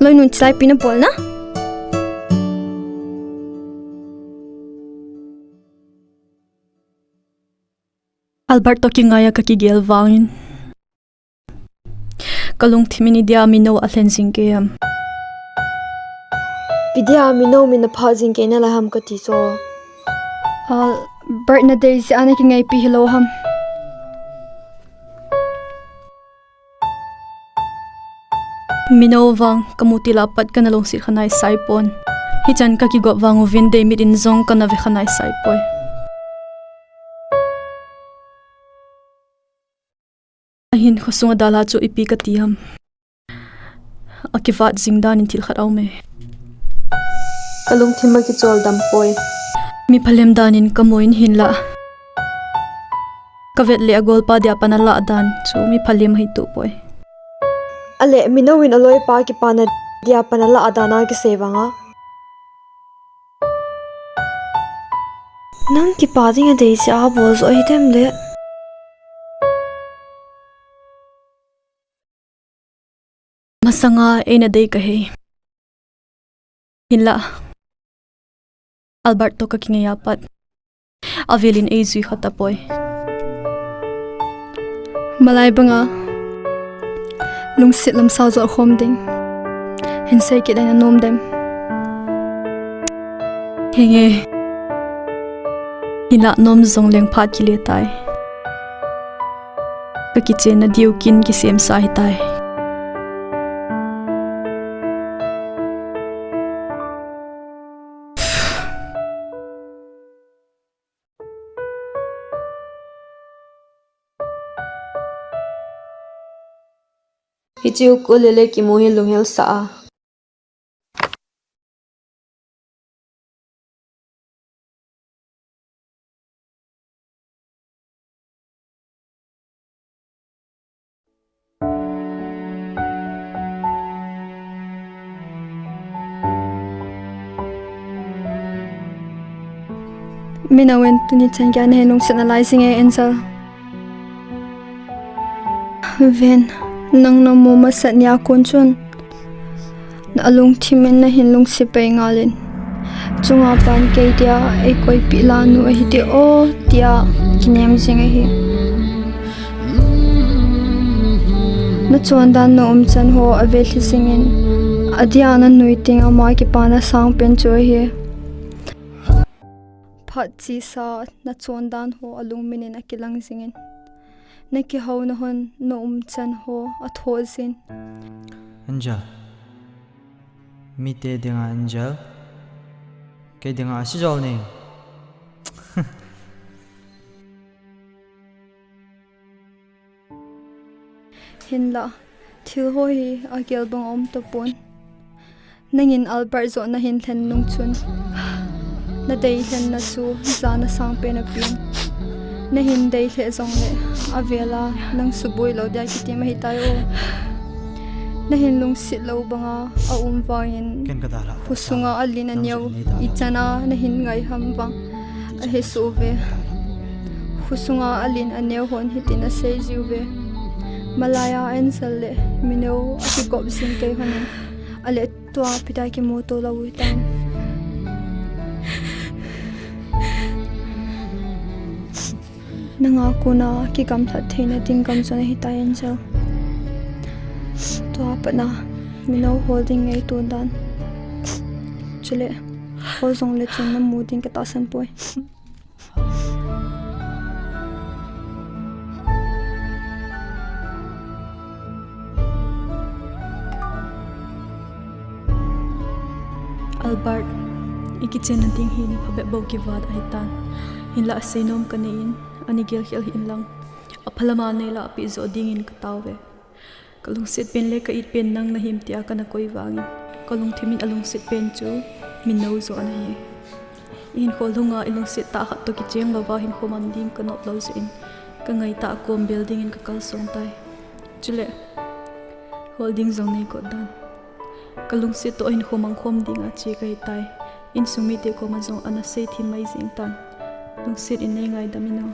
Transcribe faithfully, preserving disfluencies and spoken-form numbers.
Loinu, chelai ipi nabol na? Albert toh kingaiya kakigel vangin kalungthim in idia Minou alhen jing kei ham. Ipi dia Minou min apha jing kei nalai ham kati chu. Albert nadei jeh a nakingaipi hilou ham. Minou vang kamu til a pat kana lungset kha naisai pon. Hichan kakigop vang uvin deimit in jong kana ve kha naisai poi. Ahin khosunga dalha chu ipi kati ham. Akivat jing dan in thil khat aume. Kalungthim akichol dam poi. Mi phalem dan in kamu in hinlah kavet le agolpa dia pan alah dan chu mi phalem ahi tuh poi. Ale Minou in aloipa kipana dia pan alah dan a kisei vanga. Nang kipa ding adei jeh a bol joh ahi dem le. Masanga eina dei kahei. Hinlah Albert toh kakingaiya pat avel in eijui kha tapoi. Malai banga lungset lam sao jot khom ding hin sei kit le nanom dem? Henge. Hinlah nom jongleng phat kile tai. Kakichenna diu kin kisemsa ahitai. Hiche u kol le le kimu hi lunghelsah a. Minou in tuni chan geiya nahin lungset nalai jing e Angel. Ven, nang namu masat nia kon chun nalungthim in nahin lungset pai ngal in, chunga pan kei dia eikoipeh la nu ahi ti o tia kinem jing ahi. Nachondan naumchan ho avelhi jing in, adia nanui teng ama kipana sangpen chu ahi. Phat chesa nachondan ho alungmin in akilang jing in, nakihouna hon naumchan ho athoh jin. Angel, mite dinga Angel, kei dinga asi jol ni. Hinlah, thil ho hi agel bang aum tapon. Nangin Albert joh nahin lhen nung chun, nadei lhenna chu jana sangpen apen. Nahin dei lheh jongle, avela nang suboi lou dia kitim ahitai o. Nahin lungset lou banga aum vangin, khosunga alen aneo, ichan a nahin ngai ham vang ahesoh uve. Khosunga alen aneo hon hitin asei jiuve. Malaiya Angel le Minou akigop jing kei hon in, ale tua ipi dia kimuto lou u hitam. Nanga kona kigamlhat theina ding gam chon ahitai Angel. Tua patna Minou hol ding ngaito dan, chule hol jongle chun namu ding katahsan poi. Albert, ikichenna ding hi ni phabep bou kivat ahitan. Hinlah seinom kanei in, ani gelkhel hih in lang, aphalama neila apeh joh dingin katao ve. Kalungset pen le ka-it pen nang nahim tia kana koi vangin, kalungthim in alungset pen chu Minou joh anahi. Ihinkho lhunga ilungset tah khat toh kicheng louva hinkho man ding kanop lou jeh in, kangaitah a kombel dingin kakalsong tai. Chule, hol ding jong nei got dan. Kalungset toh ahinkho mangkhom dinga che kahitai. Insung mite koma jong ana seithem mai jeng tan. Lungset in nei ngaidam in o.